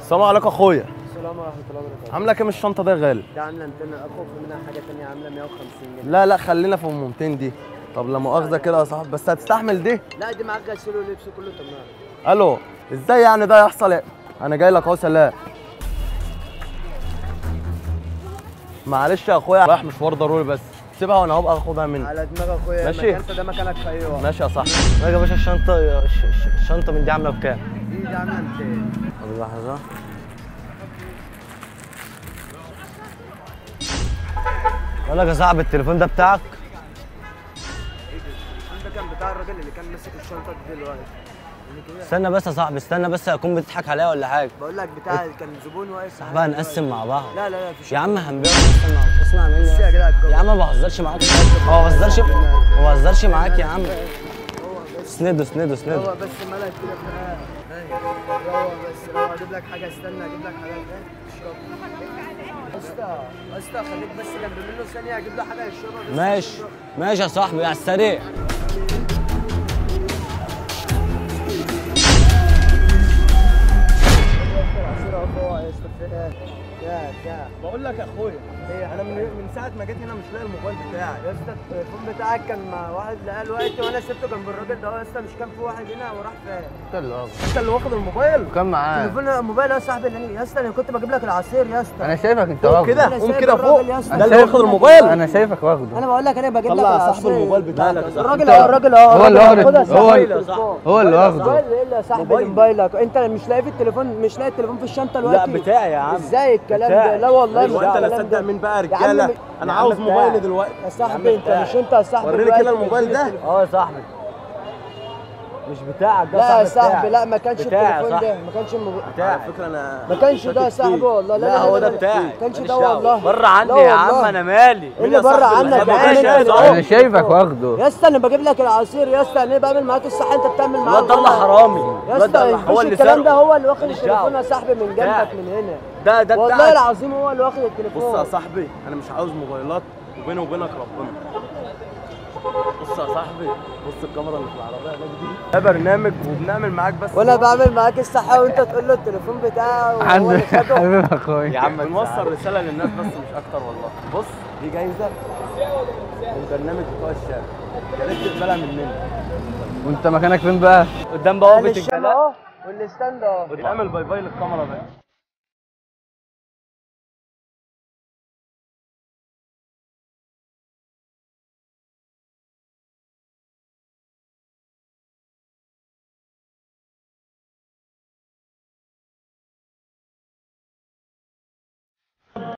السلام عليكم اخويا. السلام ورحمة الله وبركاته. عامله كام الشنطة دي يا غالي؟ ده عامله 200 اخوف منها حاجة ثانية، عامله 150 جنيه. لا لا خلينا في ام 200 دي. طب لا مؤاخذة كده يا صاحبي، بس هتستحمل دي؟ لا دي معاك غسيل ولبس كله تمام. الو، ازاي يعني ده يحصل؟ انا جاي لك اهو. سلام. معلش يا اخويا رايح مشوار ضروري، بس سيبها وانا هبقى اخدها منك. على دماغ اخويا. ماشي، انت ده مكانك في اي وقت. ماشي يا صاحبي. يا باشا الشنطة، الشنطة من دي عامله بكام؟ دي عامله 200. طب لحظة، بقول لك يا صاحبي التليفون ده بتاعك؟ ايه ده؟ التليفون ده كان بتاع الراجل اللي كان ماسك الشنطة دي دلوقتي. استنى بس يا صاحبي، استنى بس اكون بتضحك عليا ولا حاجة. بقول لك بتاع كان زبون واقف. صاحبي هنقسم مع بعض. لا لا لا مفيش يا عم، هنبيع ونقسم مع بعض. اسمع مني يا جدع. يا عم ما بهزرش معاك، ما بهزرش، ما بهزرش معاك يا عم. اسنده اسنده اسنده. هو بس مالك كده في هو بس هو اجيب لك حاجة، استنى اجيب لك حاجة تشربها. يا اسطى يا اسطى خليك بس جنب منه ثانية، اجيب له حاجة يشربها بس. ماشي ماشي يا صاحبي، على السريع. بقول لك يا اخويا، انا من ساعة ما جيت هنا مش لاقي الموبايل بتاعي. يا اسطى التليفون بتاعك كان مع واحد لقاه الوقت وانا سبته جنب الراجل ده. يا اسطى مش كان في واحد هنا وراح فين؟ انت اللي واخده، انت اللي واخد الموبايل؟ كان معاك التليفون الموبايل يا صاحبي. اللي يا اسطى انا كنت بجيب لك العصير يا اسطى. انا شايفك انت واخده كده. قوم كده فوق، ده اللي واخد الموبايل. انا شايفك واخده. انا بقول لك انا بجيب لك العصير. صاحب الموبايل بتاعك الراجل اهو، الراجل اهو، هو اللي واخده، هو اللي واخده. ايه يا صاحبي موبايلك؟ انت مش لاقي في التليفون، مش لاقي التليفون في الشنطة دلوقتي؟ لا بتاعي يا عم. ازاي الكلام ده؟ لا والله مش انت. لا صدق مين بقى يا رجاله؟ انا عاوز موبايلي دلوقتي يا صاحبي. انت مش انت يا صاحبي. وريني كده الموبايل ده. اه يا صاحبي مش بتاعك ده. لا يا صاحبي لا، ما كانش التليفون ده، ما كانش الموبايل بتاعي. على فكرة انا ما كانش ده يا صاحبي والله. لا لا هو ده بتاعي، ما كانش ده والله. بره عني يا عم، انا مالي. ايه اللي بره عنك؟ انا شايفك واخده يا اسطى. انا بجيب لك العصير يا اسطى، انا بعمل معاك الصح، انت بتعمل معاك الواد ده اللي حرامي يا اسطى. هو اللي الكلام ده، هو اللي واخد التليفون يا صاحبي من جنبك من هنا. ده بتاعك والله العظيم، هو اللي واخد التليفون. بص يا صاحبي انا مش عاوز موبايلات، وبيني وبينك ربنا. بص يا صاحبي، بص الكاميرا اللي في العربية هناك دي، ده برنامج وبنعمل معاك بس، وانا بعمل معاك الصح وانت تقول له التليفون بتاعه. عندك حبيب اخويا يا عم، بنوصل رسالة للناس بس مش اكتر والله. بص دي جايزة من برنامج بتوع الشارع، يا ريت تقبلها مننا. وانت مكانك فين بقى؟ قدام بوابه الجلاء وال stand اهو. اعمل bye bye للكاميرا بقى.